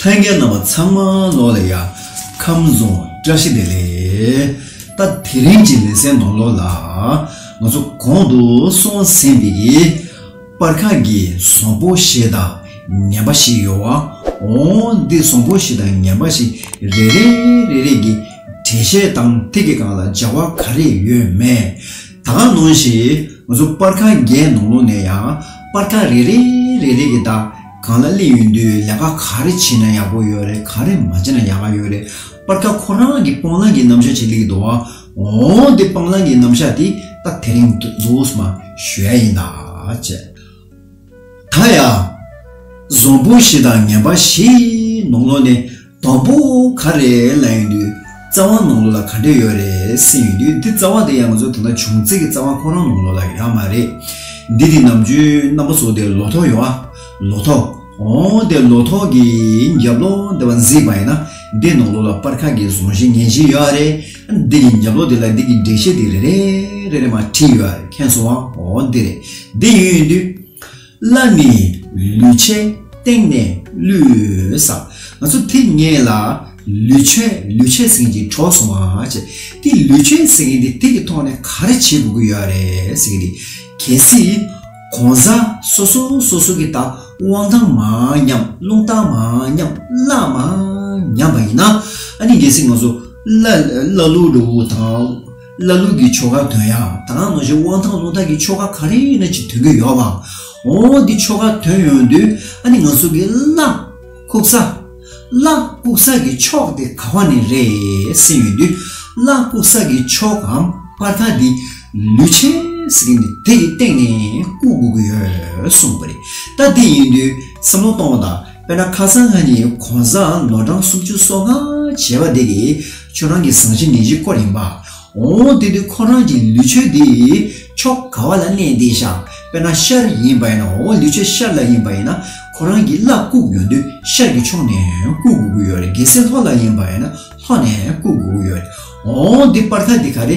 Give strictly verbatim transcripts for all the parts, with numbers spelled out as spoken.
ལྷན་རྒྱས་རྣམ་པ་ཚང་མ་ལོགས་ལ་ཡ་ཁམས་བཟང་བཀྲ་ཤིས་བདེ་ལེགས། ད་དེ་རིང་གི་ལེ་ཚན་ནང་ལོགས་ལ་ང་ཚོ་གོང་དུ་གསུངས་ཟིན་པའི་སྤར་ཁ་གི་བཟང་པོ་བཞི་དང་ངན་པ་བཞི་ཡོད་བ། འོ་འདི་བཟང་པོ་བཞི་དང་ངན་པ་བཞི་རེ་རེ་རེ་རེ་གི་འགྲེལ་བཤད་དང་དེ་གི་སྒང་ལ་བྱ་བ་ག་རེ་ཡོད་མེད། ད་ག་ནང་བཞིན་ང་ཚོ་སྤར་ཁ་བརྒྱད་ནང་ལོགས་ནས་ཡང་སྤར་ཁ་རེ་རེ་རེ་རེ་གི་ད་གང་ལ་སླེབས་ཡོང་དུས་ལས་ཀ་ག་རེ་བྱས་ན་ཡག་པོ་ཡོད་རེད། ག་རེ་མ་བྱས་ན་ཡག་ག་ཡོད་རེད། སྤར་ཁ་ཁོ་རང་གི་སྤང་བླང་གི་རྣམ་གཞག་ཅིག་སླེབས་འདུག་བ། འོ་དེ་སྤང་བླང་གི་རྣམ་གཞག་དེ་ད་དེ་རིང་རྫོགས་མ་ཞུ་ཡ་ཡིན་ད་བྱས། ད་ཡ། བཟང་པོ་བཞི་དང་ངན་པ་བཞི་ནང་ལོགས་ནས་དང་པོ་ག་རེ་ལབ་ཡོང་དུས་རྩ་བ་ནང་ལོགས་ལ་ག་འདྲ་ཡོད་རེད་ཟེར་ཡོང་དུས་འདི་རྩ་བ་དེ་ཡང་ང་ཚོ་ད་ལྟ་བྱུང་ཚིག་གི་རྩ་བ་ཁོ་རང་ནང་ལོགས་ལ་ཡོད་མ་རེད། འདི་དེ་ནམ་རྒྱུན་རྣམ་པ་ཚོ་དེ་ལོ་ཐོག་ཡོད་ཨ། ལོ་ཐོག་འོ་དེ་ལོ་ཐོག་གི་རྒྱབ་ལོགས་དེ་བ་གཟིགས་པ་ཡིན་ན་འདི་ནང་ལོགས་ལ་སྤར་ཁ་གི་བཟང་བཞི་ངན་བཞི་ཡོད་རེད། འདི་གི་རྒྱབ་ལོགས་དེ་ལ་འདི་གི་འགྲེལ་བཤད་དེ་རེ་རེ་རེ་རེ་མ་བྲིས་ཡོད་རེད། མཁྱེན་སོང་ཨ། འོ་འདི་རེད། འདི་ཡོད་ཡོད་དུས། བླ་ནི་ལུས་ཆད་སྟེང་ནས་བསླུས་ས། ང་ཚོ་དེ་སྔོན་ལ་ལུས་ཆད་ལུས་ཆད་ཟེར་གྱི་གྲོགས་སོང་བ་བྱས། དེ་ལུས་ཆད་ཟེར་གྱི་འདི་དེ་གི་ཐོག་ནས་ག་རེ་བྱེད་དགོས་ཀྱི་ཡོད་རེད་ཟེར་གྱི་འདི། གལ་སྲིད་གང་ཟག་སོ་སོ་སོ་སོ་གི་ད་དབང་ཐང་མ་མཉམ། རླུང་རྟ་མ་མཉམ། བླ་མ་མཉམ་པ་ཡིན་ན། ཨ་ནི་གལ་སྲིད་ང་ཚོ་བླ་བླ་ལུག་འགྲོ་བོ་དང་། བླ་ལུག་གི་ཆོ་ག་འདོན་ཡ། ད་ག་ནང་བཞིན་དབང་ཐང་རླུང་རྟ་གི་ཆོ་ག་ག་རེ་ཡིན་ན་ཅིག་འདོན་གི་ཡོད་པ། འོ་འདི་ཆོ་ག་འདོན་ཡོང་དུས་ཨ་ནི་ང་ཚོ་གི་བླ་བཀུག་ས། བླ་བཀུག་ས་གི་ཕྱོགས་དེ་ག་བ་ནས་རེད་ཟེར་ཡོང་དུས། བླ་བཀུག་ས་གི་ཕྱོགས་གམ་སྤར་ཁ་འདི་ལུས་ཆད་ཟེར་གི་འདི་དེ་གི་སྟེང་ནས་བཀུག་དགོས་ཀྱི་ཡོད་གསུངས་པ་རེད། ད་དེ་ཡིན་དུས་བསམ་བློ་གཏོང་བ་དང་། དཔེར་ན་ཁ་སང་ང་གཉིས་གང་ཟག་ལོ་གྲངས་སུམ་ཅུ་སོ་ལྔ་བྱས་པ་དེ་གི་ཁྱོད་རང་གི་བཟང་བཞི་ངན་བཞི་སྐོར་ཡིན་པ། འོ་དེ་དུས་ཁོ་རང་གི་ལུས་ཆད་དེ་ཕྱོགས་ག་བ་ལ་གནས་བསྡད་ཤག་དཔེར་ན་ཤར་ཡིན་པ་ཡིན་ན། འོ་ལུས་ཆད་ཤར་ལ་ཡིན་པ་ཡིན་ན་ཁོ་རང་གི་བླ་བཀུག་ཡོང་དུས་ཤར་གྱི་ཕྱོགས་ནས་བཀུག་དགོས་ཀྱི་ཡོད་རེད། གལ་སྲིད་ལྷོ་ལ་ཡིན་པ་ཡིན་ན་ལྷོ་ནས་བཀུག་དགོས་ཀྱི་ཡོད་རེད། འོ་འདི་སྤར་ཁ་འདི་ག་རེ།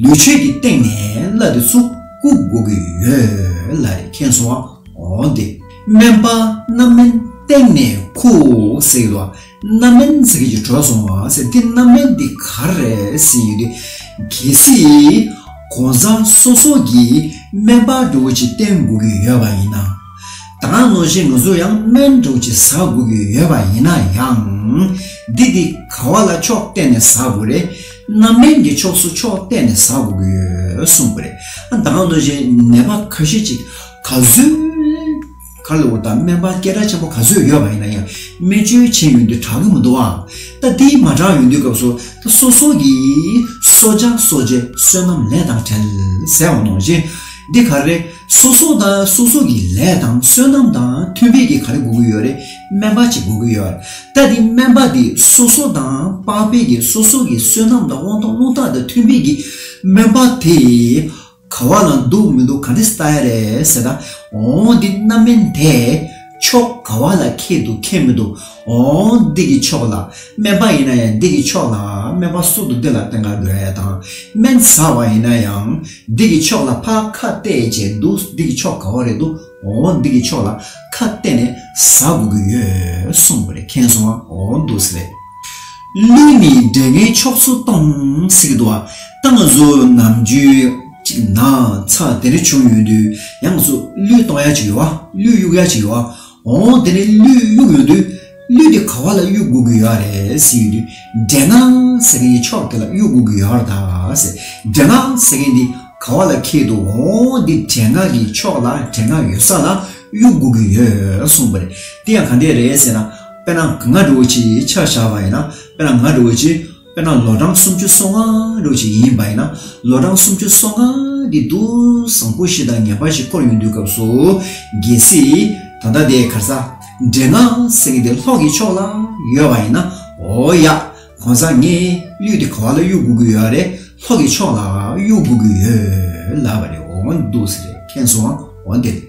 ལུས་ཆད་ཀྱི་སྟེང་ནས་བླ་དེ་ཚོ་བཀུག་དགོས་ཀྱི་ཡོད་ལ་རེད། མཁྱེན་སོང་ཨ། འོ་འདི། སྨན་པ་རྣམ་སྨིན་སྟེང་ནས་ཁུག་ཟེར་གྱི་འདུག་རྣམ་སྨིན་ཟེར་གྱི་གྲོགས་སོང་བ་ཟེར། དེ་རྣམ་སྨིན་འདི་ག་རེ་ཟེར་ཡོད་དུས། གལ་སྲིད་གང་ཟག་སོ་སོ་གིས་སྨན་པ་འདྲ་བོ་ཅིག་བསྟེན་དགོས་ཀྱི་ཡོད་པ་ཡིན་ན། ད་ག་ནང་བཞིན་ང་ཚོ་ཡང་སྨན་འདྲ་བོ་ཅིག་ཟ་དགོས་ཀྱི་ཡོད་པ་ཡིན་ན་ཡང་། འདི་འདི་ག་བ་ལ་ཕྱོགས་བསྟན་ནས་ཟ་དགོས་རེད། རྣམ་སྨིན་གྱི་ཕྱོགས་སུ་ཕྱོགས་བསྟན་ནས་ཟ་དགོས་ཀྱི་ཡོད་གསུངས་པ་རེད། ད་ག་ནང་བཞིན་ནད་པ་ཁ་ཤས་ཅིག་ག་ཚོད། ག་ལ་འུར་དང་སྨན་པ་སྐད་གྲགས་ཆེན་པོ་ག་ཚོད་ཡོད་པ་ཡིན་ན་ཡང་སྨན་བཅོས་བྱེད་ཡོང་དུས་དྲག་གི་མི་འདུག་ཨ། ད་དེ་མ་དྲག་ཡོང་དུས་སྐབས་སུ་ད་སོ་སོ་གི་གསོ་བྱ་གསོ་བྱེད་བསོད་ནམས་ལས་དང་བྲལ་ཟེར་བ་ནང་བཞིན། འདི་ག་རེ། སོ་སོ་དང་སོ་སོ་གི་ལས་དང་བསོད་ནམས་དང་མཐུན་པའི་གི་ག་རེ་དགོས་ཀྱི་ཡོད་རེད། སྨན་པ་ཅིག་དགོས་ཀྱི་ཡོད་རེད། ད་དེ་སྨན་པ་དེ་སོ་སོ་དང་དཔག་པའི་གི་སོ་སོ་གི་བསོད་ནམས་དང་དབང་ཐང་རླུང་རྟ་དང་མཐུན་པའི་གི་སྨན་པ་དེ། ག་བ་ལ་འདུག་མི་འདུག་ག་འདྲ་ལྟ་ཡ་རེད་ཟེར་ན། འོ་འདི་རྣམ་སྨིན་དེ་ཕྱོགས་ག་བ་ལ་ཁེལ་འདུག་ཁེལ་མི་འདུག་འོ་འདི་གི་ཕྱོགས་ལ། སྨན་པ་ཡིན་ན་ཡང་འདི་གི་ཕྱོགས་ལ་སྨན་པ་སུ་འདུག་འདི་ལ་བསྟེན་ག་འགྲོ་ཡ་དང་། སྨན་ཟ་བ་ཡིན་ན་ཡང་འདི་གི་ཕྱོགས་ལ་ཕར་ཁ་གཏད་བྱས་འདུག་འདི་གི་ཕྱོགས་ག་བ་རེད་འདུག་འོ་འདི་གི་ཕྱོགས་ལ་ཁ་གཏད་ནས་ཟ་དགོས་ཀྱི་ཡོད་གསུངས་པ་རེད། མཁྱེན་སོང་ཨ། འོ་འདུག་ཟེར་རེད། ལུས་ནི་འདྲེ་ལྔའི་ཕྱོགས་སུ་གཏོང་ཟེར་གྱི་འདུག་ཨ། ད་ང་ཚོ་ནམ་རྒྱུན་ཅིག་ན་ཚ་དེ་འདྲ་བྱུང་ཡོང་དུས་ཡང་ང་ཚོ་ལུས་གཏོང་ཡ་ཅིག་ཡོད་ཨ། ལུས་གཡུག་ཡ་ཅིག་ཡོད་ཨ། འོ་དེ་ནས་ལུས་གཡུག་ཡོང་དུས་ལུས་དེ་ག་བ་ལ་གཡུག་དགོས་ཀྱི་ཡོད་རེད་ཟེར་ཡོང་དུས་འདྲེ་ལྔ་ཟེར་མཁན་གྱི་ཕྱོགས་དེ་ལ་གཡུག་དགོས་ཀྱི་ཡོད་རེད་ད་ཟེར། འདྲེ་ལྔ་ཟེར་མཁན་འདི་ག་བ་ལ་ཁེལ་འདུག་འོ་འདི་འདྲེ་ལྔ་གི་ཕྱོགས་ལ་འདྲེ་ལྔ་ཡོད་ས་ལ་གཡུག་དགོས་ཀྱི་ཡོད་གསུངས་པ་རེད། དེ་ཡང་ག་འདྲས་རེད་ཟེར་ན། དཔེར་ན་ང་འདྲ་བོ་ཅིག་ཆ་བཞག་པ་ཡིན་ན། དཔེར་ན་ང་འདྲ་བོ་ཅིག་དཔེར་ན་ལོ་གྲངས་སུམ་ཅུ་སོ་ལྔ་འདྲ་བོ་ཅིག་ཡིན་པ་ཡིན་ན། ལོ་གྲངས་སུམ་ཅུ་སོ་ལྔ་འདི་དུ་བཟང་པོ་བཞི་དང་ངན་པ་བཞི་སྐོར་ཡོང་དུས་སྐབས་སུ། གལ་སྲིད་ད་ལྟ་དེ་ག་རེ་ཟ། འདྲེ་ལྔ་ཟེར་མཁན་དེ་ལྷོ་གི་ཕྱོགས་ལ་ཡོད་པ་ཡིན་ན། འོ་ཡ། གང་ཟག་ངའི་ལུས་དེ་ག་བ་ལ་གཡུག་དགོས་ཀྱི་ཡོད་རེད། ལྷོ་གི་ཕྱོགས་ལ་གཡུག་དགོས་ཀྱི་ཡོད་ལབ་པ་རེད། འོ་འདུག་ཟེར་རེད། མཁྱེན་སོང་ཨ། འོ་འདི་རེད།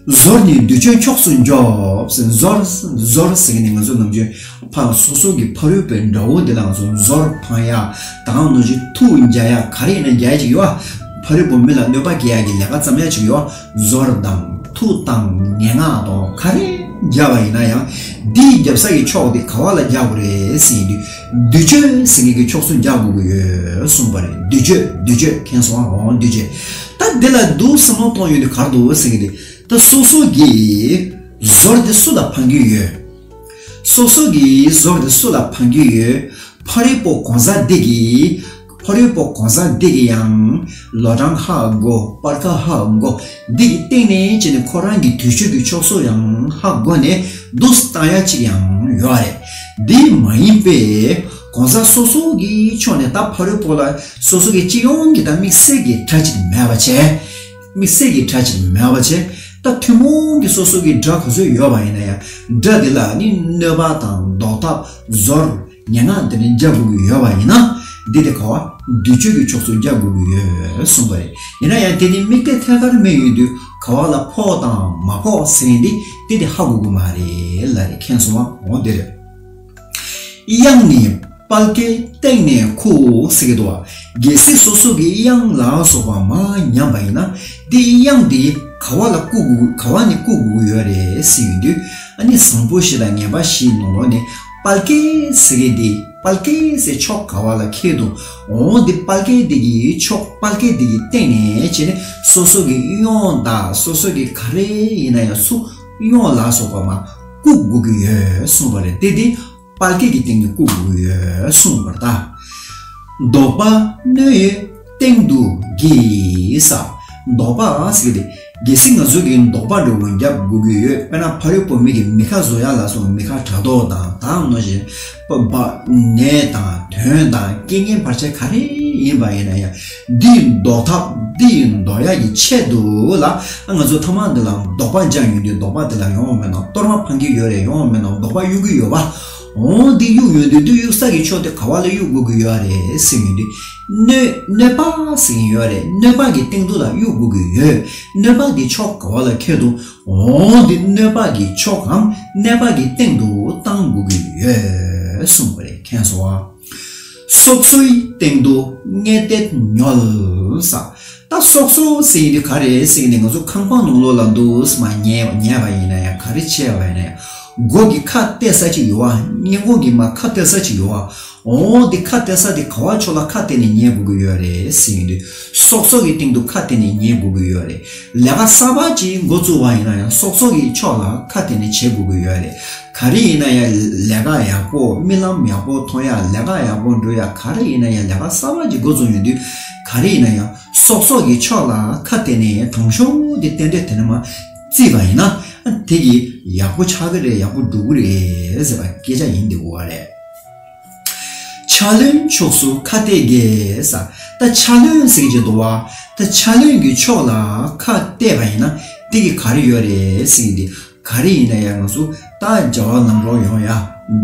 ཟོར་ནི་མདུད་གཅོད་ཕྱོགས་སུ་འཇོག་ཟེར། ཟོར་ཟོར་ཟེར་མཁན་ནི་ང་ཚོ་ནམ་རྒྱུན་ཕར་སོ་སོ་གི་ཕ་རོལ་པོའི་དགྲ་བོ་འདི་ལ་ང་ཚོ་ཟོར་འཕང་ཡ། ད་གང་ནང་བཞིན་མཐུ་རྒྱག་ཡ་ག་རེ་ཡིན་ན་རྒྱག་ཡ་ཅིག་ཡོད་ཨ། ཕ་རོལ་པོ་མི་ལ་གནོད་པ་སྐྱེལ་ཡ་གི་ལས་ཀ་བརྩམ་ཡ་ཅིག་ཡོད་ཨ། ཟོར་དང་མཐུ་དང་ངན་སྔགས་དང་ག་རེ་ བརྒྱབ་པ་ཡིན་ན་ཡང་། འདིའི་རྒྱབ་ས་ཀྱི་ཕྱོགས་དེ་ག་བ་ལ་རྒྱག་དགོས་རེད་ཟེར་ཡིན་དུས། བདུད་གཅོད་ཟེར་མཁན་གྱི་ཕྱོགས་སུ་རྒྱག་དགོས་ཀྱི་ཡོད་གསུངས་པ་རེད། བདུད་གཅོད། བདུད་གཅོད། མཁྱེན་སོང་ཨ། འོ་བདུད་གཅོད། ད་འདི་ལ་འདུག་བསམ་བློ་གཏོང་ཡོང་དུས་ག་རེ་འདུག་ཟེར་མཁན་དེ། ད་སོ་སོ་གི་ཟོར་དེ་སུ་ལ་ཕན་གྱི་ཡོད། སོ་སོ་གི་ཟོར་དེ་སུ་ལ་ཕན་གྱི་ཡོད། ཕ་རོལ་པོ་གང་ཟག་འདི་གི། ཕ་རོལ་པོ་གང་ཟག་འདི་གི་ཡང་། ལོ་གྲངས་ཧ་གོ། སྤར་ཁ་ཧ་གོ། འདི་གི་སྟེང་ནས་བྱས་ནས་ཁོ་རང་གི་བདུད་གཅོད་ཀྱི་ཕྱོགས་སུ་ཡང་ཧ་གོ་ནས་འདུག་བཏང་ཡ་ཅིག་ཡང་ཡོད་རེད། འདི་མ་ཡིན་པའི་གང་ཟག་སོ་སོ་གི་ཕྱོགས་ནས་ད་ཕ་རོལ་པོ་ལ་སོ་སོ་གི་སྤྱི་ཡོངས་ཀྱི་ད་དམིགས་བསལ་གྱི་དགྲ་ཅིག་མེད་པ་བྱས། དམིགས་བསལ་གྱི་དགྲ་ཅིག་མེད་པ་བྱས། ད་ཐུན་མོང་གི་སོ་སོ་གི་དགྲ་ག་ཚོད་ཡོད་པ་ཡིན་ན་ཡང་། དགྲ་དེ་ལ་ནི་གནོད་པ་དང་བཟློག་ཐབས་ཟོར། ངན་སྔགས་དེ་འདྲ་རྒྱག་དགོས་ཀྱི་ཡོད་པ་ཡིན་ན། འདི་དེ་ག་བ་བདུད་གཅོད་ཀྱི་ཕྱོགས་སུ་རྒྱག་དགོས་ཀྱི་ཡོད་གསུངས་པ་རེད། ཡིན་ན་ཡང་དེ་ནི་དམིགས་གཏད་ཐད་ཀར་མེད་ཡོང་དུས་ག་བ་ལ་ཕོག་དང་མ་ཕོག་ཟེར་མཁན་འདི་དེ་དེ་ཧ་གོ་གི་མ་རེད་ལ་རེད། མཁྱེན་སོང་ཨ། འོ་དེ་རེད། གཡང་ནི་དཔལ་དཀར་སྟེང་ནས་ཁུག་ཟེར་གྱི་འདུག་བ། རྒྱལ་སྲིད་སོ་སོ་གི་གཡང་ལ་སོགས་པ་མར་ཉམས་པ་ཡིན་ན། འདི་གཡང་འདི་ག་བ་ལ་བཀུག་དགོས། ག་བ་ནས་བཀུག་དགོས་ཡོད་རེད་ཟེར་ཡོང་དུས། ཨ་ནི་བཟང་པོ་བཞི་དང་ངན་པ་བཞིའི་ནང་ལོགས་ནས་དཔལ་དཀར་ཟེར་མཁན་འདི། དཔལ་དཀར་ཟེར་ཕྱོགས་ག་བ་ལ་ཁེལ་འདུག་འོ་འདི་དཔལ་དཀར་འདི་གི་ཕྱོགས། དཔལ་དཀར་འདི་གི་སྟེང་ནས་བྱས་ནས་སོ་སོ་གི་གཡོན་དང་སོ་སོ་གི་ག་རེ་ཡིན་ན་ཡང་ཚུར་གཡོན་ལ་སོགས་པ་མར་བཀུག་དགོས་ཀྱི་ཡོད་གསུངས་པ་རེད། དེ་འདི་དཔལ་དཀར་གྱི་སྟེང་ནས་བཀུག་དགོས་ཀྱི་ཡོད་གསུངས་པ་རེད་ད། བཟློག་པ་གནོད་ཡུལ་སྟེང་དུ་གྱིས། བཟློག་པ་ཟེར་གྱི་དེ། གལ་སྲིད་ང་ཚོ་གིས་བཟློག་པ་འདྲ་བོ་རྒྱབ་དགོས་ཀྱི་ཡོད། དཔེར་ན་ཕ་རོལ་པོ་མི་གི་མི་ཁ་བཟོ་ཡ་ལ་སོགས། མི་ཁ་དྲག་མདོག་དང་དག་ནོ་ཞེས་པ་པ། ནད་དང་གདོན་དང་རྐྱེན་ངན་བར་ཆད་ག་རེ་ཡིན་པ་ཡིན་ན་ཡང་། འདི་བཟློག་ཐབས། འདི་བཟློག་ཡ་གི་ཆེད་དུ་ལ། ང་ཚོ་ཐ་མག་འདི་ལ་བཟློག་པ་རྒྱག་ཡོང་དུས། བཟློག་པ་འདི་ལ་ཡོང་བ་མེད་ན་གཏོར་མ་འཕང་གི་ཡོད་རེད། ཡོང་བ་མེད་ན་བཟློག་པ་གཡུག་གི་ཡོད་པ། འོ་འདི་གཡུག་ཡོང་དུས། འདི་གཡུག་ས་གི་ཕྱོགས་དེ་ག་བ་ལ་གཡུག་དགོས་ཀྱི་ཡོད་རེད་ཟེར་ཡོང་དུས། གནོད། གནོད་པ་ཟེར་གྱི་ཡོད་རེད། གནོད་པ་གི་སྟེང་དུ་ལ་གཡུག་དགོས་ཀྱི་ཡོད། གནོད་པ་གི་ཕྱོགས་ག་བ་ལ་ཁེལ་འདུག་འོ་འདི་གནོད་པ་གི་ཕྱོགས་གམ་གནོད་པ་གི་སྟེང་དུ་བཏང་དགོས་ཀྱི་ཡོད་གསུངས་པ་རེད། མཁྱེན་སོང་ཨ། སྲོག་རྩོལ་སྟེང་དུ་ངལ་དེ་ཉོལ་ས། ད་སྲོག་རྩོལ་ཟེར་ཡིན་དུས་ག་རེ་ཟེར་ནས། ང་ཚོ་ཁང་པ་ནང་ལོགས་ལ་འདུག་སེ་མར་ཉལ་ཉལ་བ་ཡིན་ན་ཡང་། ག་རེ་བྱས་པ་ཡིན་ན་ཡང་། སྒོ་གི་ཁ་གཏད་ས་ཅིག་ཡོད་པ། སྔས་མགོ་གི་མར་ཁ་གཏད་ས་ཅིག་ཡོད་པ། འོ་འདི་ཁ་གཏད་ས་དེ་ག་བ་ཕྱོགས་ལ་ཁ་གཏད་ནས་ཉལ་དགོས་ཀྱི་ཡོད་རེད་ཟེར་ཡིན་དུས། སྲོག་རྩོལ་གྱི་སྟེང་དུ་ཁ་གཏད་ནས་ཉལ་དགོས་ཀྱི་ཡོད་རེད། ལས་ཀ་གསར་པ་ཅིག་འགོ་བཙུགས་པ་ཡིན་ན་ཡང་། སྲོག་རྩོལ་གྱི་ཕྱོགས་ལ་ཁ་གཏད་ནས་བྱེད་དགོས་ཀྱི་ཡོད་རེད། ག་རེ་ཡིན་ན་ཡང་། ལས་ཀ་ཡག་པོ། རྨི་ལམ་ཡག་པོ་མཐོང་ཡ། ལས་ཀ་ཡག་པོ་འགྲུབ་ཡ། ག་རེ་ཡིན་ན་ཡང་། ལས་ཀ་གསར་པ་ཅིག་འགོ་བཙུགས་ཡོང་དུས་ག་རེ་ཡིན་ན་ཡང་། སྲོག་རྩོལ་གྱི་ཕྱོགས་ལ་ཁ་གཏད་ནས་དྲང་ཤོར་དེ་ཏན་ཏན་དེ་ནས་མར་བརྩིས་པ་ཡིན་ན། དེ་གི་ཡག་པོ་ཆགས་ཀྱི་རེད། ཡག་པོ་འགྲུབ་ཀྱི་རེད་ཟེར་བ་སྐད་ཆ་ཡིན་དེ་འོ་རེད། ཆ་ལོན་ཕྱོགས་སུ་ཁ་གཏད་དགོས་ས། ད་ཆ་ལོན་ཟེར་གྱི་འདུག་བ། ད་ཆ་ལོན་གྱི་ཕྱོགས་ལ་ཁ་གཏད་པ་ཡིན་ན་དེ་གི་ག་རེ་ཡོད་རེད་ཟེར་གྱི་འདུག་ག་རེ་ཡིན་ན་ཡང་ང་ཚོ་ད་བྱ་བ་ལམ་འགྲོ་ཡོང་ཡ།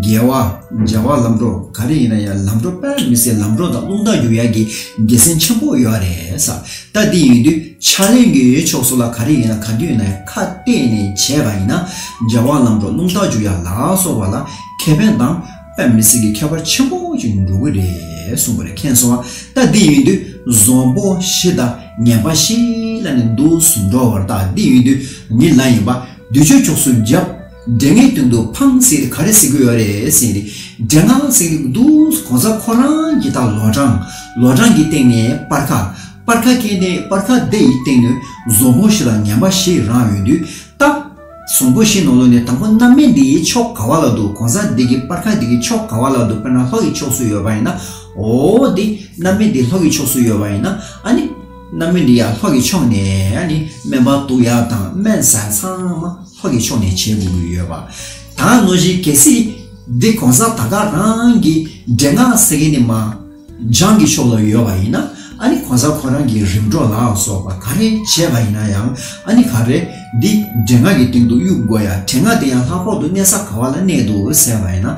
དགེ་བ། བྱ་བ་ལམ་འགྲོ་ག་རེ་ཡིན་ན་ཡང་། ལམ་འགྲོ་དཔེ་མི་སྲིད། ལམ་འགྲོ་དང་རླུང་རྟ་རྒྱུག་ཡ་གི་དགེ་མཚན་ཆེན་པོ་ཡོད་རེད་ས། ད་འདི་ཡིན་དུས་ཆ་ལོན་གྱི་ཕྱོགས་སུ་ལ་ག་རེ་ཡིན་ན། ག་དུས་ཡིན་ན་ཡང་ཁ་གཏད་ནས་བྱས་པ་ཡིན་ན། བྱ་བ་ལམ་འགྲོ་རླུང་རྟ་རྒྱུག་ཡ་ལ་སོགས་པ་ལ་ཁེ་ཕན་དང་དཔེ་མི་སྲིད་ཀྱི་ཁྱད་པར་ཆེན་པོ་ཅིག་འགྲོ་གི་རེད་གསུངས་པ་རེད། མཁྱེན་སོང་བ། ད་འདི་ཡིན་དུས་བཟང་པོ་བཞི་དང་ངན་པ་བཞི་ལ་ནི་འདུག་སེ་འགྲོ་བར། ད་འདི་ཡིན་དུས་ངེད་ལ་ཡིན་པ། བདུད་གཅོད་ཕྱོགས་སུ་བརྒྱབ། འདྲེ་ལྔའི་སྟེང་དུ་འཕངས་ཟེར་ག་རེ་ཟེར་གྱི་ཡོད་རེད་ཟེར་ཏེ། འདྲེ་ལྔ་ཟེར་གྱི་འདུག་གང་ཟག་ཁོ་རང་གི་ད་ལོ་གྲངས། ལོ་གྲངས་ཀྱི་སྟེང་ནས་སྤར་ཁ། སྤར་ཁ་སྐྱེས་ནས་སྤར་ཁ་དེ་ཡི་སྟེང་ནས་བཟང་པོ་བཞི་དང་ངན་པ་བཞི་རང་ཡོད་དུས། ད་བཟང་པོ་བཞི་ནང་ལོགས་ནས་དང་པོ་རྣམ་སྨིན་འདི་ཕྱོགས་ག་བ་ལ་འདུག་གང་ཟག་འདི་གི་སྤར་ཁ་འདི་གི་ཕྱོགས་ག་བ་ལ་འདུག་དཔེར་ན་ལྷོ་གི་ཕྱོགས་སུ་ཡོད་པ་ཡིན་ན། འོ་འདི་རྣམ་སྨིན་འདི་ལྷོ་གི་ཕྱོགས་སུ་ཡོད་པ་ཡིན་ན། ཨ་ནི་རྣམ་སྨིན་འདི་ཡང་ལྷོ་གི་ཕྱོགས་ནས་ཨ་ནི་སྨན་པ་གཏུག་ཡ་དང་སྨན་ཟ་ཚང་མ་ལྷོ་གི་ཕྱོགས་ནས་བྱེད་དགོས་ཀྱི་ཡོད་པ། ད་ནང་བཞིན་གལ་སྲིད་འདི་གང་ཟག་ད་ག་རང་གི་འདྲེ་ལྔ་ཟེར་མཁན་ནི་མར་བྱང་གི་ཕྱོགས་ལ་ཡོད་པ་ཡིན་ན། ཨ་ནི་གང་ཟག་ཁོ་རང་གི་རིམ་གྲོ་ལ་སོགས་པ་ག་རེ་བྱས་པ་ཡིན་ན་ཡང་། ཨ་ནི་ག་རེ་འདི་འདྲེ་ལྔ་གི་སྟེང་དུ་གཡུག་དགོས་ཡ། འདྲེ་ལྔ་དེ་ཡང་ལྷག་པར་དུ་གནས་ས་ག་བ་ལ་གནས་འདུག་ཟེར་བ་ཡིན་ན།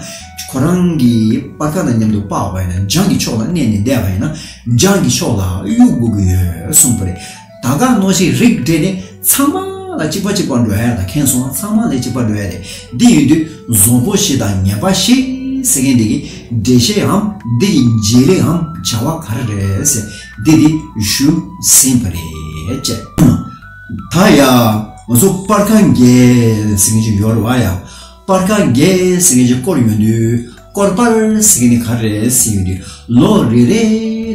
ཁོ་རང་གི་སྤར་ཁ་དང་མཉམ་དུ་སྤར་བ་ཡིན་ན། བྱང་གི་ཕྱོགས་ལ་གནས་ནས་བསྡད་པ་ཡིན་ན། བྱང་གི་ཕྱོགས་ལ་གཡུག་དགོས་ཀྱི་ཡོད་གསུངས་པ་རེད། ད་ག་ནང་བཞིན་རིགས་འགྲེ་ནས་ཚང་མ་ལ་གཅིག་པ་གཅིག་པ་འགྲོ་ཡ་ད། མཁྱེན་སོང་། ཚང་མ་ལ་གཅིག་པ་འགྲོ་ཡ་རེད། འདི་ཡིན་དུས་བཟང་པོ་བཞི་དང་ངན་པ་བཞི་ཟེར་མཁན་འདི་གི་འགྲེལ་བཤད་འམ་འདི་གི་བྱེད་ལས་འམ་བྱ་བ་ག་རེ་རེད་ཟེར། འདི་འདི་ཞུ་ཟིན་པ་རེད་ཅེས། ད་ཡ། ང་ཚོ་སྤར་ཁ་བརྒྱབ་ཟེར་མཁན་ཅིག་ཡོད་རེད་བ་ཡ། སྤར་ཁ་བརྒྱབ་ཟེར་མཁན་ཅིག་སྐོར་ཡོང་དུས་སྐོར་སྤར་ཟེར་མཁན་ནི་ག་རེ་རེད་ཟེར་ཡོང་དུས་ལོ་རེ་རེ་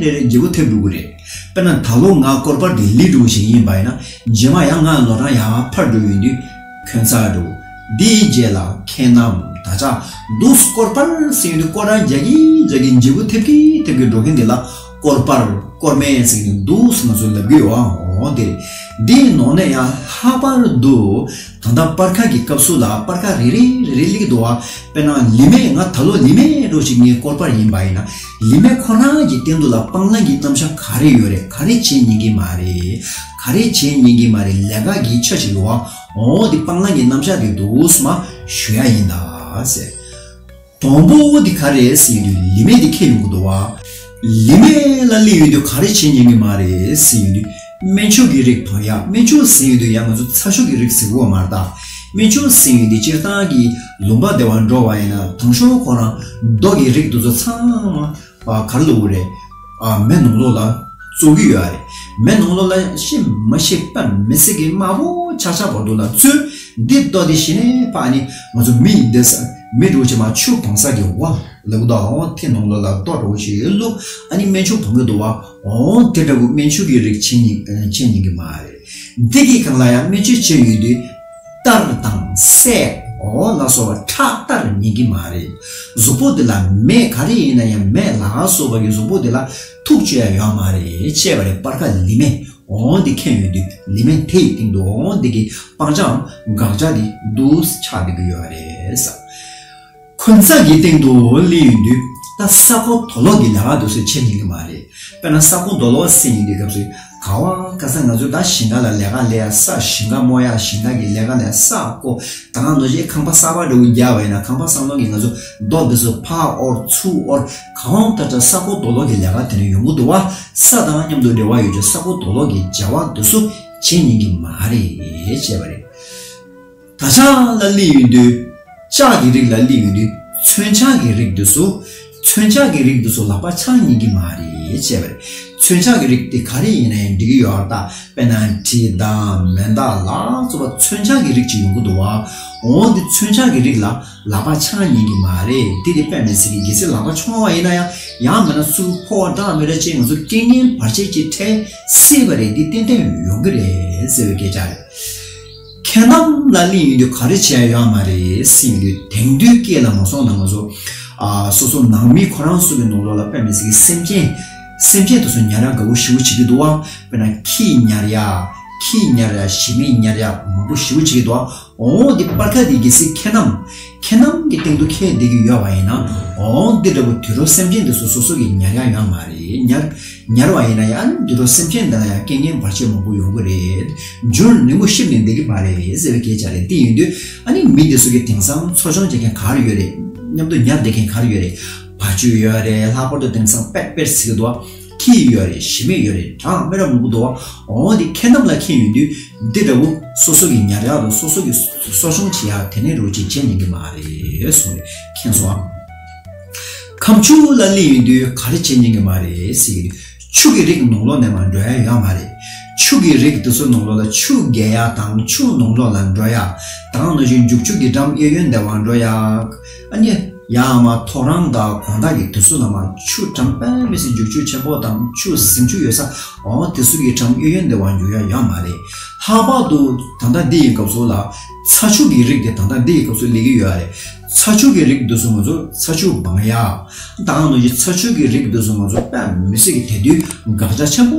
རེ་རེ་བརྗེ་པོ་ཐེབས་འགྲོ་གི་རེད། དཔེར་ན་ད་ལོ་ང་སྐོར་སྤར་དེ་ལི་འགྲོ་བཞིན་ཡིན་པ་ཡིན་ན་རྗེས་མ་ཡང་ང་ལོ་གྲངས་ཡར་འཕར་འགྲོ་ཡོང་དུས་ཁྱོད་ཚ་འགྲོ། འདིའི་རྗེས་ལ་ཁྱེད་རྣམས་ད་ཆ་འདུག་སྐོར་སྤར་ཟེར་ཡོང་དུས་སྐོར་ར་རྒྱག་གི་རྒྱག་གི་བརྗེ་པོ་ཐེབས་ཀྱི་ཐེབས་ཀྱི་འགྲོ་མཁན་དེ་ལ་སྐོར་སྤར་སྐོར་སྨད་ཟེར་གྱི་འདུག་ཟེར་ང་ཚོས་ལབ་ཀྱི་ཡོད་ཨང་། འོ་དེ་རེད། འདིའི་ནང་ནས་ཡང་ལྷག་པར་དུ་ད་ལྟ་སྤར་ཁ་གི་སྐབས་སུ་ལ་སྤར་ཁ་རེ་རེ་རེ་རེ་སླེབས་ཀྱི་འདུག་བ། དཔེར་ན་ལི་མས་ང་ད་ལོ་ལི་མས་འགྲོ་ཞིག་ངའི་སྐོར་སྤར་ཡིན་པ་ཡིན་ན་ལི་མས་ཁོ་རང་གི་སྟེང་དུ་ལ་སྤང་བླང་གི་རྣམ་གཞག་ག་རེ་ཡོད་རེད། ག་རེ་བྱེད་ཉན་གྱི་མ་རེད། ག་རེ་བྱེད་ཉན་གྱི་མ་རེད། ལས་ཀ་གི་ཆ་ཞིག་ཡོད་བ། འོ་དེ་སྤང་བླང་གི་རྣམ་གཞག་དེ་འདུག་སེ་མ་ཞུ་ཡ་ཡིན་ད་ཟེར། དང་པོ་འདི་ག་རེ་ཟེར་ཡོང་དུས་ལི་མས་འདི་ཁྱེར་ཡོང་གི་འདུག་བ། ལི་མས་ལ་སླེབས་ཡོང་དུས་ག་རེ་བྱེད་ཉན་གྱི་མ་རེད་ཟེར་ཡོང་དུས་སྨན་ཆུ་གི་རིགས་འཕང་ཡ། སྨན་ཆུ་ཟེར་ཡོང་དུས་ཡང་ང་ཚོ་ཚ་ཆུ་གི་རིགས་ཟེར་གོ་མ་རེད་ད། སྨན་ཆུ་ཟེར་ཡོང་དུས་སྤྱིར་བཏང་གི་ལུང་པ་སྡེ་བ་འགྲོ་བ་ཡིན་ན་དང་ཤོག་ཁོ་རང་རྡོ་གི་རིགས་དེ་ཚོ་ཚང་མ་ག་རེ་ལབ་དགོས་རེད། མེ་ནང་ལོགས་ལ་བཙོ་གི་ཡོད་རེད། མེ་ནང་ལོགས་ལ་ཤི་མ་ཤི་པ་མི་སྲིད་ཀྱི་དམར་པོ་ཆག་ཆག་བར་དུ་ལ་བཙོས། འདི་ལྟོ་དེ་ཤི་ནས་ཕ་ནི་ང་ཚོ་མི་འདི་ས་མི་འགྲོ་ཆེ་མ་ཆུ་བང་ས་གི་བ་ལུག་དང་དེ་ནང་ལོགས་ལ་ལྟོ་འགྲོ་ཆེ་བླུག་ཨ་ནི་སྨན་ཆུ་བང་གི་འདུག་བ། འོ་དེ་འདྲ་བུ་སྨན་ཆུ་གི་རིགས་ཆེ་ཉིན་ཆེ་ཉིན་གི་མ་རེད། འདི་གི་སྒང་ལ་ཡང་སྨན་ཆུ་ཆེ་ཡོད་དུས། གཏར་དང་བསད་འོ་ལ་སོགས་པ་ཁྲག་གཏར་ཉན་གི་མ་རེད། གཟུགས་པོ་འདི་ལ་མེ་ག་རེ་ཡིན་ན་ཡང་མེ་ལ་སོགས་པ་གི་གཟུགས་པོ་འདི་ལ་ཐུག་བཅུག་ཡ་ཡོད་མ་རེད་ཅེས་པ་རེད། སྤར་ཁ་ལི་མེ་འོ་འདི་ཁེངས་ཡོད་དུས་ལི་མེ་དེ་ཡི་སྟེང་དུ་འོ་འདི་གི་སྤང་བྱའམ་དགག་བྱ་འདི་འདུག་ཆགས་བསྡད་ཀྱི་ཡོད་རེད་ས། འཁོན་ས་གི་སྟེང་དུ་སླེབས་ཡོང་དུས་ད་ས་རྐོ་དོ་ལོག་གི་ལས་ཀ་དེ་ཚོ་བྱེད་ཉན་གི་མ་རེད། དཔེར་ན་ས་རྐོ་དོ་ལོག་ཟེར་ཡིན་དུས་སྐབས་སུ་ག་བ་ག་ས་ང་ཚོ་ད་ཞིང་ཁ་ལ་ལས་ཀ་ལས་ཡ་ས་ཞིང་ཁ་རྨོ་ཡ་ཞིང་ཁ་གི་ལས་ཀ་ལས་ས་རྐོ་ད་ག་ནང་བཞིན་ཁང་པ་གསར་པ་འདྲ་བོ་རྒྱག་པ་ཡིན་ན་ཁང་པ་བསམ་བློ་གི་ང་ཚོ་རྡོ་དེ་ཚོ་ཕར་དབོར་ཚུར་དབོར་ག་བ་ད་ད་ས་རྐོ་དོ་ལོག་གི་ལས་ཀ་དེ་ནས་ཡོང་གི་འདུག་བ། ས་དང་མཉམ་དུ་འབྲེལ་བ་ཡོད་ཀྱི་ས་རྐོ་དོ་ལོག་གི་བྱ་བ་དེ་ཚོ་བྱེད་ཉན་གི་མ་རེད་ཅེས་པ་རེད། ད་ཆ་ལ་སླེབས་ཡོང་དུས་ལྕགས་ཀྱི་རིགས་ལ་སླེབས་ཡོང་དུས་མཚོན་ཆ་གི་རིགས་དེ་ཚོ་མཚོན་ཆ་གི་རིགས་དེ་ཚོ་ལག་པ་འཆང་ཉན་གི་མ་རེད་ཅེས་པ་རེད། མཚོན་ཆ་གི་རིགས་དེ་ག་རེ་ཡིན་ན་ཡང་འགྲིག་གི་ཡོད་རེད་ད། དཔེར་ན་གྲི་དང་མེ་མདའ་ལ་སོགས་པ་མཚོན་ཆ་གི་རིགས་ཅིག་ཡོང་གི་འདུག་བ། འོ་འདི་མཚོན་ཆ་གི་རིགས་ལ་ལག་པ་འཆང་ཉན་གི་མ་རེད། དེ་དེ་དཔེ་མི་སྲིད་གི་གལ་སྲིད་ལག་པ་འཆང་བ་ཡིན་ན་ཡང་ཡང་མིན་ན་ཚུར་ཕོ་བ་འདྲ་མི་འདྲ་ཅིག་ང་ཚོ་རྐྱེན་ངན་བར་ཆད་ཅིག་འཕྲད་སྲིད་པ་རེད། འདི་ཏན་ཏན་ཡོང་གི་རེད་ཟེར་བའི་སྐད་ཆ་རེད། ཁྱེད་རྣམས་ལ་སླེབས་ཡོང་དུས་ག་རེ་བྱས་ཡོད་མ་རེད་ཟེར་ཡོང་དུས་དེང་དུས་སྐད་ལ་མ་སོང་ན་ང་ཚོ་ཨ་སོ་སོ་ནང་མི་ཁོ་རང་ཚོ་གི་ནང་ལོགས་ལ་དཔེ་མི་སྲིད་ཀྱི་སེམས་ཅན་སེམས་ཅན་དེ་ཚོ་ཉར་ཡག་དགའ་བོ་ཞེ་པོ་བྱེད་ཀྱི་འདུག་བ། དཔེར་ན་ཁྱི་ཉར་ཡག་ཁྱི་ཉར་ཡག་ཞི་མི་ཉར་ཡག་མང་པོ་ཞེ་པོ་བྱེད་ཀྱི་འདུག་བ། འོ་འདི་སྤར་ཁ་འདི་གལ་སྲིད་ཁྱེད་རྣམས་ཁྱེད་རྣམས་ཀྱི་སྟེང་དུ་ཁྱེར་བསྡད་ཀྱི་ཡོད་པ་ཡིན་ན་འོ་འདི་འདྲ་བོ་དུད་འགྲོ་སེམས་ཅན་དེ་ཚོ་སོ་སོ་གི་ཉར་ཡག་ཡོད་མ་རེད། ཉར་ཉར་བ་ཡིན་ན་ཡང་དུད་འགྲོ་སེམས་ཅན་འདི་ལ་ཡང་རྐྱེན་ངན་བར་ཆད་མང་པོ་ཡོང་གི་རེད། འཇུར་ནུས་མོ་ཤིབ་ནས་བསྡད་ཀྱི་མ་རེད་ཟེར་བའི་སྐད་ཆ་རེད། དེ་ཡིན་དུས་ཨ་ནི་མི་དེ་ཚོ་གི་དེང་སང་འཚོ་སྐྱོང་བྱེད་མཁན་ག་རེ་ཡོད་རེད། མཉམ་དུ་ཉར་བསྡད་མཁན་ག་རེ་ཡོད་རེད། བ་ཕྱུགས་ཡོད་རེད། ལྷག་པར་དུ་དེང་སང་པེག་པེག་ཟེར་གི་འདུག་བ། ཁྱི་ཡོད་རེད། ཞི་མི་ཡོད་རེད། གྲངས་མི་འདྲ་མང་པོ་འདུག་བ། འོ་དེ་ཁྱེད་རྣམས་ལ་ཁྱེར་ཡོང་དུས་འདི་འདྲ་བོ་སོ་སོ་གི་ཉར་ཡག་དང་སོ་སོ་གི་གསོ་སྐྱོང་བྱེད་ཡག་དེ་ནས་རོགས་ཅིག་བྱེད་ཉན་གི་མ་རེད་གསུངས་རེད། མཁྱེན་སོང་ཨ། ཁམ་ཆུ་ལ་སླེབས་ཡོང་དུས་ག་རེ་བྱེད་ཉན་གི་མ་རེད་ཟེར་གི་དུས་ཆུ་གི་རིགས་ནང་ལོགས་ནས་མར་འགྲོ་ཡ་ཡོད་མ་རེད། ཆུ་གི་རིགས་དེ་ཚོ་ནང་ལོགས་ལ་ཆུ་རྒལ་ཡ་དང་ཆུ་ནང་ལོགས་ལ་འགྲོ་ཡ་དང་ནང་བཞིན་རྒྱུག་ཆུ་གི་འགྲམ་གཡས་གཡོན་དེ་བར་འགྲོ་ཡ་ཨ་ནི་ཡ་མ་ཐོ་རངས་དང་དགོང་དག་གི་དུས་ཚོད་ལ་མར་ཆུ་འགྲམ་དཔེ་མི་སྲིད་རྒྱུག་ཆུ་ཆེན་པོ་དང་ཆུ་ཟིམ་ཆུ་ཡོད་ས་འོ་དེ་ཚོ་གི་འགྲམ་གཡས་གཡོན་དེ་བར་འགྲོ་ཡ་ཡོད་མ་རེད། ལྷག་པར་དུ་ད་ལྟ་འདི་ཡི་སྐབས་སུ་ལ་ཚ་ཆུ་གི་རིགས་དེ་ད་ལྟ་འདི་ཡི་སྐབས་སུ་སླེབས་ཀྱི་ཡོད་རེད། ཚ་ཆུ་གི་རིགས་འདི་ཚོ་ང་ཚོ་ཚ་ཆུ་སྦང་ཡ། ད་ག་ནང་བཞིན་ཚ་ཆུ་གི་རིགས་འདི་ཚོ་ང་ཚོ་དཔེ་མི་སྲིད་ཀྱི་དེ་དུས་དགག་བྱ་ཆེན་པོ་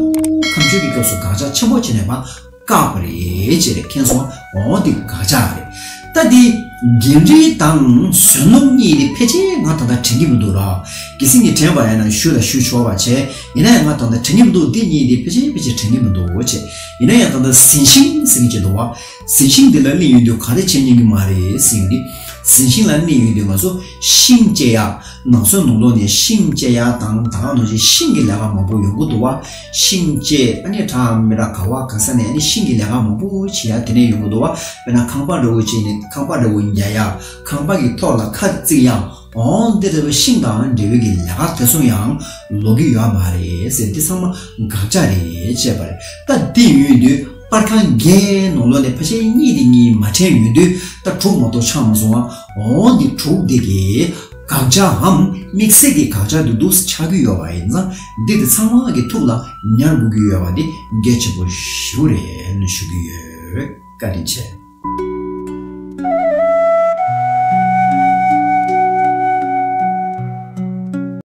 ཁམ་ཆུ་གི་སྐབས་སུ་དགག་བྱ་ཆེན་པོ་བྱས་ནས་མར་བཀག་པ་རེད་ཅེས་རེད། མཁྱེན་སོང་། འོ་འདི་དགག་བྱ་རེད། ད་འདི་རྒན་རིགས་དང་གཞོན་ནུ་གཉིས་དེ་ཕལ་ཆེར་ང་ད་ལྟ་དྲན་གྱི་མི་འདུག་ར། གལ་སྲིད་ངས་དྲན་པ་ཡིན་ན་ཞུ་ལ་ཞུ་ཆོག་པ་བྱས། ཡིན་ན་ཡང་ང་ད་ལྟ་དྲན་གྱི་མི་འདུག་འདི་གཉིས་དེ་ཕལ་ཆེར་ཕལ་ཆེར་དྲན་གྱི་མི་འདུག་བྱས། ཡིན་ན་ཡང་ད་ལྟ་ཟིན་ཤིང་ཟེར་མཁན་ཅིག་འདུག་བ། ཟིན་ཤིང་འདི་ལ་སླེབས་ཡོང་དུས་ག་རེ་བྱེད་ཉན་གྱི་མ་རེད་ཟེར་ཡོང་དུས། ཟིན་ཤིང་ལ་སླེབས་ཡོང་དུས་ང་ཚོ་ཤིང་བཅད་ཡ། ནང་སོའི་ནང་ལོགས་ནས་ཤིང་བཅད་ཡ་དང་ད་ག་ནང་བཞིན་ཤིང་གི་ལས་ཀ་མང་པོ་ཡོང་གི་འདུག་བ། ཤིང་བཅད་ཨ་ནི་གྲངས་མི་འདྲ་ག་བ་ག་ས་ནས་ཨ་ནི་ཤིང་གི་ལས་ཀ་མང་པོ་བྱེད་ཡ་དེ་ནས་ཡོང་གི་འདུག་བ། དཔེར་ན་ཁང་པ་འདྲ་བོ་བྱས་ནས་ཁང་པ་འདྲ་བོ་རྒྱག་ཡ། ཁང་པ་གི་ཐོག་ལ་ཁ་བརྩིགས་ཡ། འོང་འདི་འདྲ་བའི་ཤིང་དང་འབྲེལ་བའི་གི་ལས་ཀ་དེ་ཚོ་ཡང་ལོག་གི་ཡོད་མ་རེད་ཟེར། འདི་ཚང་མ་དགག་བྱ་རེད་ཅེས་པ་རེད། ད་འདི་ཡོད་དུས། པར་ཁང་བརྒྱའི་ནང་ལོགས་ནས་ཕལ་ཆེར་གཉིས་དེ་གཉིས་མ་དྲན་ཡོང་དུས་ད་དྲུག་མ་གཏོགས་ཆགས་མ་སོང་བ། འོ་འདི་དྲུག་དེ་གི་དགག་བྱའམ་དམིགས་བསལ་གྱི་དགག་བྱ་དེ་འདུག་ཆགས་ཀྱི་ཡོད་པ་ཡིན་ཙང་འདི་དེ་ཚང་མ་གི་ཐུགས་ལ་ཉར་དགོས་ཀྱི་ཡོད་པ་འདི་གལ་ཆེན་པོ་ཞེ་པོ་རེད་ལབ་ཞུ་གི་ཡོད། བཀའ་དྲིན་ཆེ།